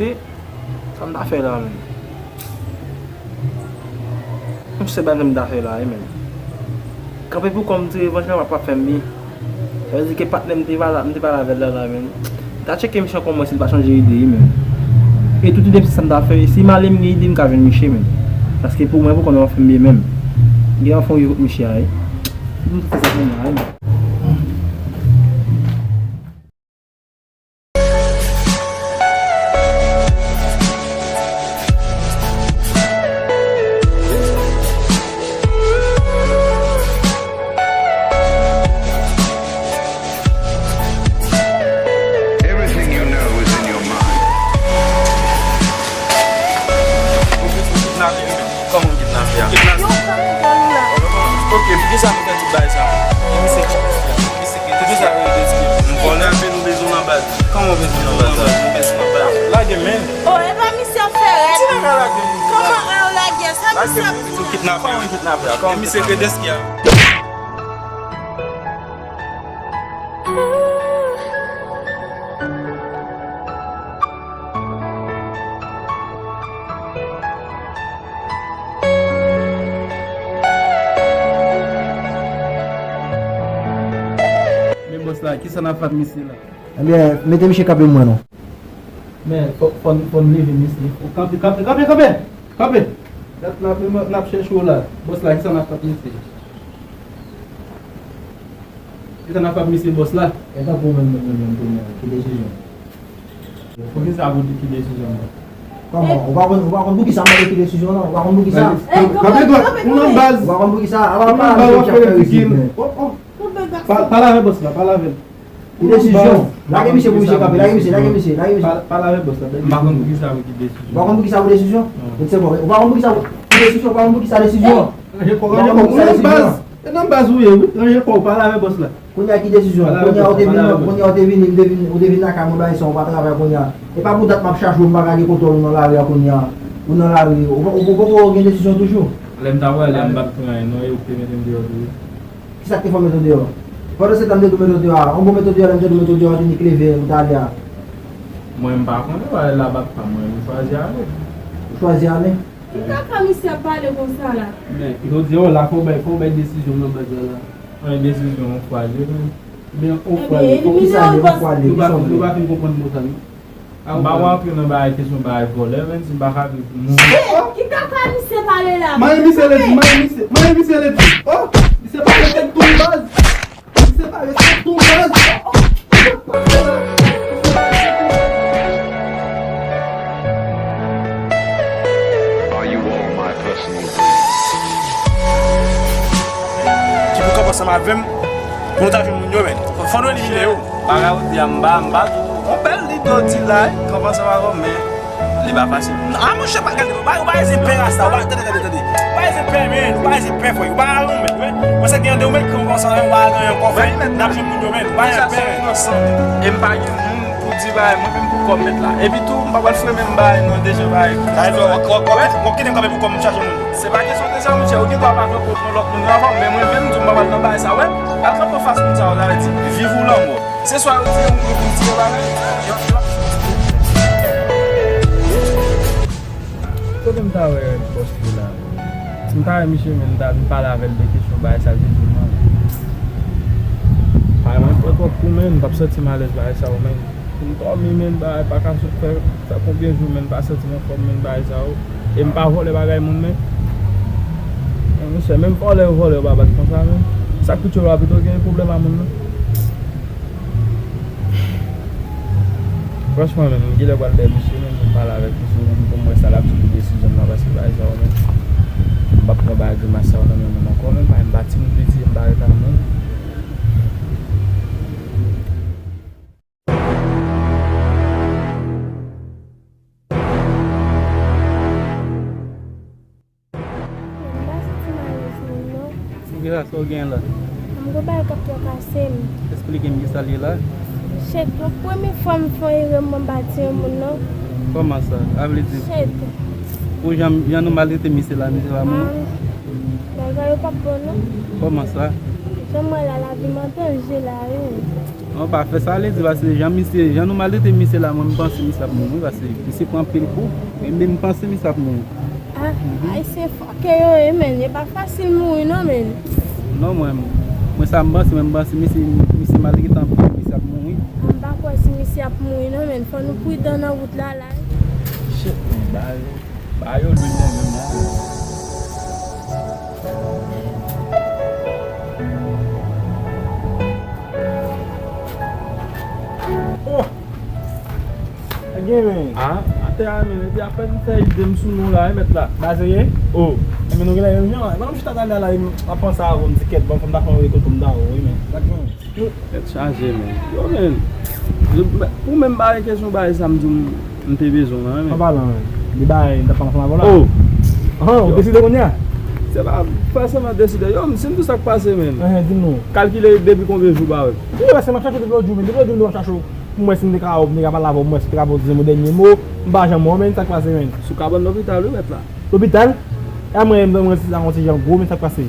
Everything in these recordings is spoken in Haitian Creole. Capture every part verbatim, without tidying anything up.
Sa m ta fè la menm? M se bagay m ta fè la wi menm. Kanpe pou kò m, ti revanj la p ap fè m byen. Sa vle di ke patnè m te pale, m te pale avè l la la menm. M ta tcheke misye ankò mwen si l pa chanje ide wi menm. E tout ide m se sa m ta fè. Si m ale m gen ide m ka jwenn misye menm. Paske pou mwen pou kò m ap fè m byen menm. M gen yon fon wi kot misye a wi. M te sa pou mwen wi menm. Everything you know is in your mind. Kòman w kidnape a? Yo, kòman w la? Ok, poukisa nou fè tout bagay sa? Misye ki dèske a? Misye ki dèske a? Poukisa yo dèske? M konnen. Kidnape nou bezwen nan baz. Kòman w bezwen nan baz la? Nou bezwen nan baz. Lage men. Oh, e pa misye ap fè rèd. Ti bagay lage men. Kòman e w lage? Sa misye ap fè? Kidnape. Kòman kidnape a? Kòman kidnape a? Misye ki dèske a? Men bòs la, kisa n ap fè ak misye la? Ebyen, mete misye kanpe pou mwen non. Men, fò, fò, fò n leve misye. Kanpe, kanpe, kanpe, kanpe! Kanpe! Dat n ap, n ap chèche w la. Bòs la, kisa n ap fè ak misye? Kisa n ap fè ak misye bòs la? E tankou menm, menm, menm, menm, ki desizyon? Poukisa pou di ki desizyon m pran? Kòman? Ou pa konn, ou pa konn poukisa m mande ki desizyon non? Ou pa konn poukisa? Kanpe dwat, ou nan baz. Ou pa konn poukisa? Ou nan baz, w ap fè red figi m. Oh, oh. Pa-, pale avè bòs la, pale avè l. Ki desizyon? Lage misye pou misye kanpe, lage misye, lage misye, lage misye. Pa-, pale avè bòs la, lage misye. M pa konn poukisa pou ki desizyon. Ou pa konn poukisa pou desizyon? Non. Bon, se bon. Ou pa konn poukisa pou desizyon, ou pa konn poukisa desizyon. Ranje kò w, ranje kò w. Ou nan baz. E nan baz ou ye, wi. Ranje kò w, pale avè bòs la. Kounye a ki desizyon? Kounye a ou te vin, kounye a ou te vin, ou te vin, ou te vin lakay mwen bay sa, ou pa travay kounye a. E pa pou dat m ap chache w, m pa ka gen kontwòl ou nan lari a kounye a. Ou nan lari, ou, ou, ou poko gen desizyon toujou. Lè m ta prale a, m pa t pran anyen non, e ou ki te mete m deyò tou wi. Kisa k te fè w mete w deyò? Pandan se tan m te dwe mete w deyò a, on bon mete w deyò, lè m te dwe mete w deyò, te nik leve, ou t ale a. Mwen, m pa konnen, bagay la bat pa mwen, m chwazi ale. Ou chwazi ale? Ki kaka misye ap pale konsa la? Men, jodi a, la, fò w bay, fò w bay desizyon nan baz la, la. Mwen, desizyon, yon fwa ale, men. Men, yon fwa ale, fò w sa ale, yon fwa ale, nou pa, nou pa fin konprann mo sa, non. M pa wè antre nan bagay kesyon bagay vòlè, menm si m pa ka viv pou moun. Ki kaka misye pale la? Mayen misye ledi, mayen misye, mayen misye ledi. Oh, misye pa respekte w baz. Misye pa respekte w baz. Are you all my personal Ki pou kanpe ansanm avè m pou nou ta jwenn moun yo, men. Fò nou elimine yo. Bagay ou di a, m pa, m pa di w. On bèl lide ou di la, kanpe ansanm avè w, men li pa fasil. A, monchè, pa gade, ou pa, ou pa zen pen rasta, ou pa, tande, tande, tande. Ou pa zen pen, men, ou pa zen pen, frè, ou pa alon, men, men. Mwen se gen de ou, men, kanpe ansanm avè m, ou pa alon ankò, frè. N ap jwenn moun yo, men, ou pa zen pen, men. E m pa gen moun pou di bagay, mwen menm pou kò m mèt la. Epi tou, m pa pral frennen m bagay, non, deja bagay. Wè, w ap kite m kanpe pou kò m chache moun. Se pa kesyon de sa, monchè. Ou gen dwa pa vle pran lòt moun yo avan, men mwen menm, m di w m pa pral nan bagay sa, wè. Al kanpe anfas moun sa yo, sa vle di, viv ou lanmò. Se swa yo tire moun yo pou m tire bagay. Kote m ta wè bòs yo la? M ta wè misye, men m ta vin pale avè l de kesyon bagay sa l te di m nan. Bagay mwen pran twòp kou, men m p ap santi m alèz bagay sa yo, men. Pou m dòmi, men bagay pa ka sot fè, fè konbyen jou, men m pa santi m anfòm, men bagay sa yo. E m pa vòlè bagay moun, men. Men monchè, menm vòlè yo vòlè, yo pa bat konsa, men. Sa k pi tchò la, pito gen pwoblèm a moun, men. Franchman, menm, m genlè pral dèyè misye, menm, pou m pale avèk misye, menm, pou m wè sa l ap di pou desizyon m nan, paske bagay sa yo, menm, m p ap pran bagay grimas sa yo nan men moun ankò, menm, paske m pa timoun piti, m pa ret a moun. M pa santi m alèz menm non. Poukisa, sa w gen la? M gon bagay k ap trakase m. Esplike m kisa l ye la. Shit, pou premye fwa m fè yon erè, m pa tiye moun non. Kòman sa? Sa vle di? Shit. Pou jan, jan nou maltrete misye la, misye pa mouri? Ah, bagay yo p ap bon non. Kòman sa? Jan m wè la, lavi m an danje la, wi. Non, pa fè sa, Lady, paske jan misye, jan nou maltrete misye la, mwen, m panse misye ap mouri, paske misye pran anpil kou, e men m panse misye ap mouri. Ah, ay, se fòkè yo ye, men, e pa fasil mouri, non, men. Non, mwen, mwen, sa m panse, mwen, m panse misye, misye maltrete anpil, misye ap mouri. Ah, m pa kwè si misye ap mouri, non, men, fò nou pridan nan wout la, la. Shit, men, ba yo. Ba yo lwil mwen menm la. Oh! Gen men. Ah, atè a men, epi apèn m fè ide m sou nou la, wi mèt la. Ba serye? Oh. Enben nou genlè menm jan. Ban m chita talè a la, m ap panse avè w, m di kèt, ban m fè m ta fè yon rekote m ta wè w, wi men. Sa k gen? Tèt chaje, men. Yo, men. Pou menm bagay kesyon bagay sa m di w m te bezwen w lan, men. An palan, men. Li bagay, m t ap pale ansanm avè w la. Oh! Ah, ou deside kounye a? Se pa fòseman deside. Yo, m, si m di w sa k pase, men. Enhen, di m non. Kalkile depi konbyen jou w pa wè m. Wi, paske m ap chache w depi lòt jou, men. Depi lòt jou m ap chache w. Pou m wè si m te ka, m te ka pale avè w, m wè si w te ka poze m yon dènye mo. M pa janm wè w, men, sa k pase, men. Sou kabann lopital, wi, mèt la. Lopital? E a mwen, mwen, mwen, ti sa yon ti jan gwo, men sa k pase?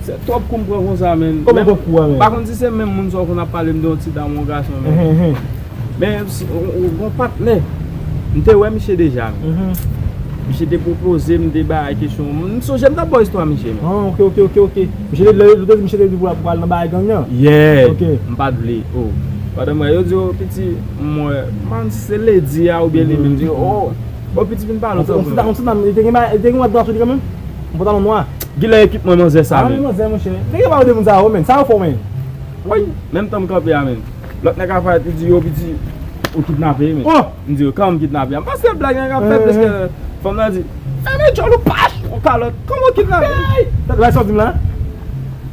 Se twòp kou m pran konsa, men. Kòman twòp kou a, men? M pa konn si se menm moun sa w konn ap pale m de yon ti dam, yon gason, men. Enhen, enhen. Men, si, yon, yon, yon patnè, m te wè misye deja, men. Mhm. Misye te pwopoze m de bagay kesyon. M sonje m t ap ba w istwa misye, men. Ah, ok, ok, ok, ok. Misye te, lè, lè, misye te di pou l ap pral nan bagay gang nan. Yeah. Ok. M pa t vle. Oh. Pandan mwen, yo di, oh, piti, mwen, man, si se Lady a oubyen li menm, di, oh. Bon, piti vin pale w tankou. On ti dam, li te gen ba-, li te gen wòd blan sou li kanmenm? Yon pantalon nwa. Gilè ekipman manzè sa, men. Ah, manzè, monchè. Te gen ba yo de moun sa yo, men. Sa yo fè w, men. Woy, menm tan m kanpe a, men. Lòt nèg ap pale, li di, yo, piti, ou kidnape, men. Oh! M di, yo, kòman m kidnape a? M panse se blag nèg ap fè, eh, paske fanm nan di, fèmen djòl ou, pach! Yon kalòt, kòman ou kidnape? Tèt bay sa w di m la?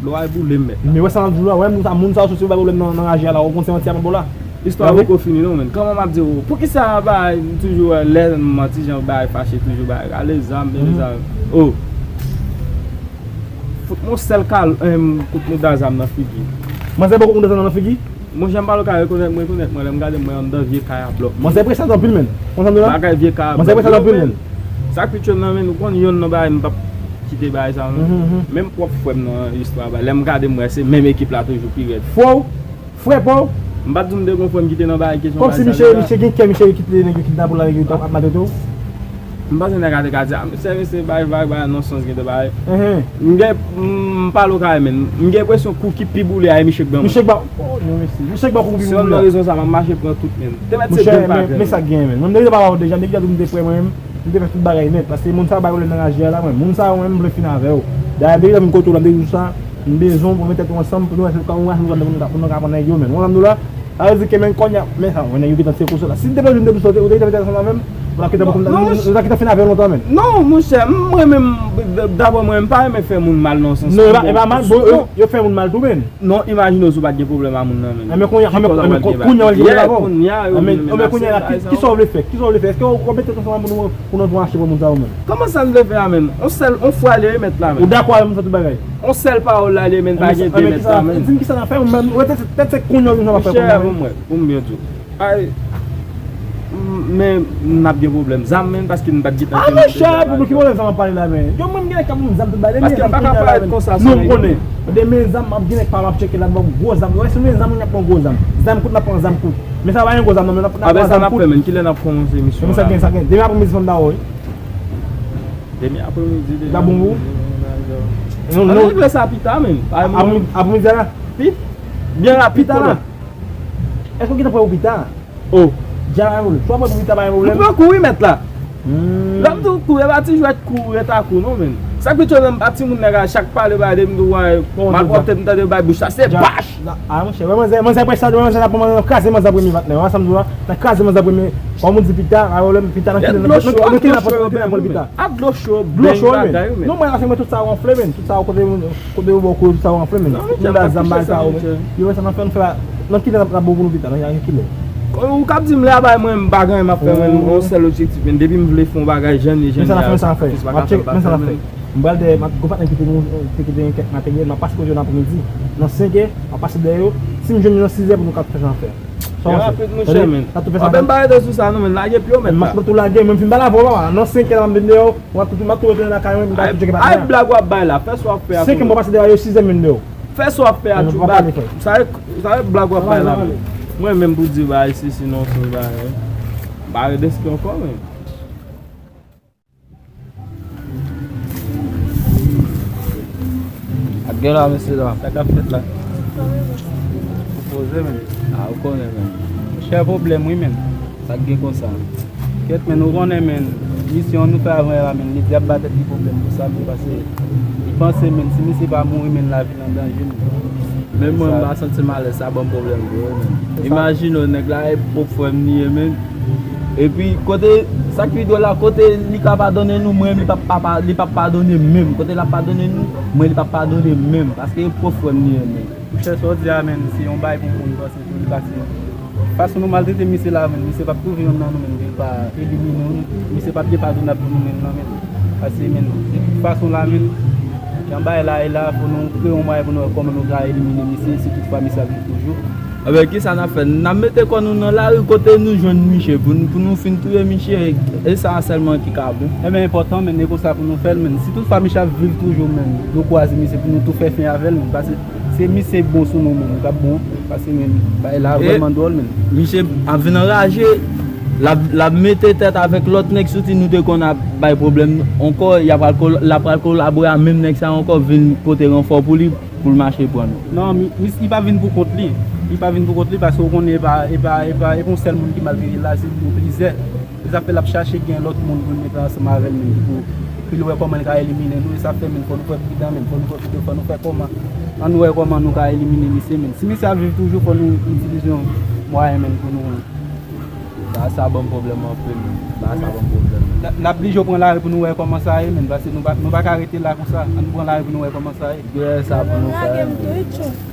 Dlo a boule m, mèt la. Men wè sa m ap di w la, wè moun sa, moun sa yo soti yo bay pwoblèm nan, nan raje a la, ou konn se manti a poko la. Istwa poko fini non, men. Kòman m ap di w? Poukisa bagay, m toujou wè lè m manti jan bagay fache, toujou bagay rale zam, mete zam. Oh. Fout m yon sèl kal, em, kout mouda zam nan figi. Manzè poko kout mouda zam nan figi? Monchè, m pa wè ka rekonèt m, rekonèt mwen, lè m gade mwen anndan vye kay a blòk. Manzè prese anpil, men. Konn sa m di w la? Bagay vye kay a blòk. Manzè prese anpil, men. Sa k pi tchwe m nan, men, ou konn yonn nan bagay, m p ap kite bagay sa, non. Mhm, mhm. Menm pwòp frè m nan istwa a, lè m gade m wè se menm ekip la toujou pi rèd. Frè w? Frè pa w? M pa t di w m te gon frè m ki te nan bagay kesyon bagay sa deja. Kòmsi misye, misye gen kè, misye kite nèg yo kidnape w la, nèg yo ap maltrete w? M panse nèg a te ka di, a, mesye, mesye, bay, bay, bay, non sans gen de bagay. Enhen. M gen, m pale w kare, men. M gen enpresyon kou ki pi boule a, e misye k ban mwen. Misye k ba, oh, non, mesye. Misye k ba kou pi boule a. Se youn nan rezon sa, m ap mache pran tout, men. Te mèt se de m pa fè, men. Men sa k gen, men. Mwen, m deja pa ba w deja, nèg la di m te frè mwen, men. M te fè tout bagay nèt, paske moun sa yo bay pwoblèm nan raje a la, mwen. Moun sa yo, mwen, m vle fin avè yo. Dayè, depi lè m kote w la, m te di w sa, m bezwen w pou w met tèt ou ansanm, pou nou wè si nou ka, nou wè si nou ka, pou nou ka pran nèg yo, men. Ou konprann m di w la? Sa vle di ke, men, kounye a, men sa, mwen, nèg yo gentan tire kout la. Si m te pèdi m te di w sa, ou te, ou te gentan fè ansanm avè m, pou n ap kite, non, pou n, non, nou ta gentan fin avè yo lontan, men. Non, monchè, m, mwen menm, d-, d-, daprè mwen, m pa renmen fè moun mal nan sans. Non, e pa, e pa mal, bon, yo, yo fè moun mal tou, men. Non, imajine w si w pa t gen pwoblèm a moun nan, men. Enben kounye a, enben kounye a w al gen pwoblèm avè w. Enben kounye a, kisa w vle fè? Kisa w vle fè? Èske w mete tèt ansanm pou nou, pou nou achte pou moun sa yo, men? Kòman sa n vle fè a, men? On sèl, on fwa li ye mèt la, men. Ou dakò avè m sa tout bagay? On sèl pawòl la li ye, men, pa gen de mèt la, men. Di m kisa n ap fè, men, tèt se kounye a w vin fè pou mwen. Pou m byen di w. Ay, m, men n ap gen pwoblèm zam, men, paske n pa t gentan. Ah, monchè, pou ki pwoblèm zam ap pale la, men? Yo, mwen, m gen nèg k ap ban m zam tout bagay. Demen zam kounye a la, men. Non, m konnen. Demen zam, m ap gen nèg pa m ap tcheke la, m ap gwo zam. Wè, si nou gen zam, nou ap pran gwo zam. Zam kout, n ap pran zam kout. Men sa pa yon gwo zam, non, men n ap, n ap pran zam kout. Men sa n ap fè, men, kilè n ap kòmanse emisyon an la? Demen aprèmidi, fanm ta wè. Demen aprèmidi, demen. La bon pou ou? Non, non. Ann regle sa pita, men. Aprèmidi a la? Pi, byen rapid, pita la. Èske w gentan prè pou pita? Oh. Dja pa gen pwoblèm. Swa prè pou pita, pa gen pwoblèm. M pran kou wi, mèt la. Hmm. Lè m di w kou, e pa ti jwèt kou, reta kou, non, men. Sa k pi tchòl, m pa timoun nèg a, chak pale, pale, m di w, malpwòpte, m tande bay bouch la, se bach! Ah, monchè, wè manzè, manzè prè sa, wè manzè la pran manzè, n ap kraze manzè an premye patnè, wè sa m di w la, n ap kraze manzè an premye, kòm ou di pita, pa gen pwoblèm, pita nan kilè, nan kilè, nan kilè, nan kilè, pita. A dlo cho, beny bagay, men. Non, mwen, se mwen tout sa wonfle, men, tout sa kote, Kote yo ba w kouri, tout sa w anfle, men. Tout moun la zam bay sa yo, men. Yo, men sa n ap fè, n fè la. Nan kilè n ap, n ap bon pou nou pita, nan kilè? Ou k ap di m lè a bay mwen, m pa gen anyen m ap fè, men, yon sèl objektif, men, depi m vle fè yon bagay, jan ni, jan ni a, sa fè, sa fè. M ap tcheke, men sa n ap fè. M pral dèyè, m ap, gon patnè ki te, te kite yon kèk materyèl, m ap pase kote yo nan aprèmidi. Nan senkè, m ap pase dèyè yo. Si m jwenn yo nan sizè pou nou ka fè sa n ap fè. Sa w panse? Rapid, monchè, men. N ap tou fè sa. Anben m pa rete sou sa, non, men, lage pye w, mèt la. M ap tou lage, mwen m fin pale avè w, papa. Nan senkè, m ap vin dèyè w. Mwen ap tou, m ap tou rete nan lakay mwen, m ap tou tcheke patnè a. Ay, blag w ap bay la, fè sa w ap fè a. Senkè, m pase dèyè yo, sizè m vin dèyè w. Fè sa w ap fè a, Tchouba. Sa e, sa e blag w ap bay la menm. Mwen menm pou di bagay sesi non se bagay. M pa ret deske ankò menm. Ak gen la, mesye dam. Sa k ap fèt la? Ou poze menm. A, ou konnen menm. Monchè, pwoblèm wi menm. Sa k gen konsa? Kèt menm, ou konnen menm. Misyon nou fè avan yè la menm. Li di ap ba tèt li pwoblèm pou sa, men pase li panse menm, si misye pa mouri menm, lavi l an danje menm. Menm mwen, m pa santi m alèz, sa ban m pwoblèm vre wi menm. Imajine w, nèg la e pwòp frè m li ye menm. Epi kote, sa k pi dwòl la, kote li ka padone nou, mwen li p ap pa, li p ap padone m menm. Kote l ap padone nou, mwen li p ap padone m menm. Paske e pwòp frè m li ye menm. Monchè, sa w di a menm, se yon bagay pou moun panse tou, li pase. Fason nou maltrete misye la menm, misye p ap twouve yonn nan nou menm, li pa elimine nou, misye p ap gen padonab pou nou menm nan menm. Paske menm, de tout fason la menm, jan bagay la ye la, fò nou kreye yon mwayen pou nou wè kòman nou ka elimine misye, si tout fwa misye ap viv toujou. Ebyen, kisa n ap fè? N ap mete kò nou nan lari kote nou jwenn misye, pou nou, pou nou fin touye misye, e sa sèlman ki ka bon. Ebyen, enpòtan, menm, e konsa pou nou fè l, menm. Si tout fwa misye ap viv toujou, menm, nou kwaze misye pou nou tou fè fen avè l, menm, paske se misye k bon sou nou, menm, k ap bon, paske, menm, bagay la vrèman dwòl, menm. Misye ap vin anraje, l ap, l ap mete tèt avèk lòt nèg soti nou te konn ap bay pwoblèm ankò, y ap pral kol-, l ap pral kolabore a menm nèg sa ankò, vin pote ranfò pou li, pou l mache pran nou. Non, mi-, mis-, li pa vin pou kont li. Li pa vin pou kont li paske ou konnen e pa, e pa, e pa, e pa yon sèl moun ki maltrete l la, se nou plizyè. Se sa k fè l ap chache gen lòt moun pou l mete ansanm avè l menm, pou, pou l wè kòman l ka elimine nou. E sa fè menm, fò nou fè pridan menm, fò nou fè pridan, fò nou fè kòman. Ann wè kòman nou ka elimine misye menm. Si misye ap viv toujou, fò nou itilize yon mwayen menm pou nou. Bagay sa ban m pwoblèm anpil, menm. Bagay sa ban m pwoblèm. N a, n a oblije pran lari pou nou wè kòman sa ye, menm, paske nou pa, nou pa ka rete la konsa. Ann pran lari pou nou wè kòman sa ye. Gen sa pou nou fè, menm.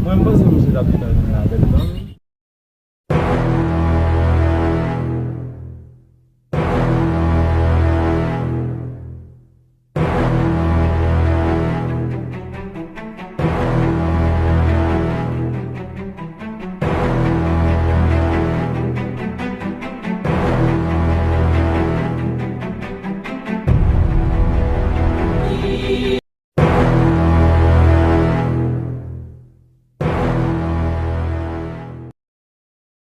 Mwen, m panse misye t ap vin avè m.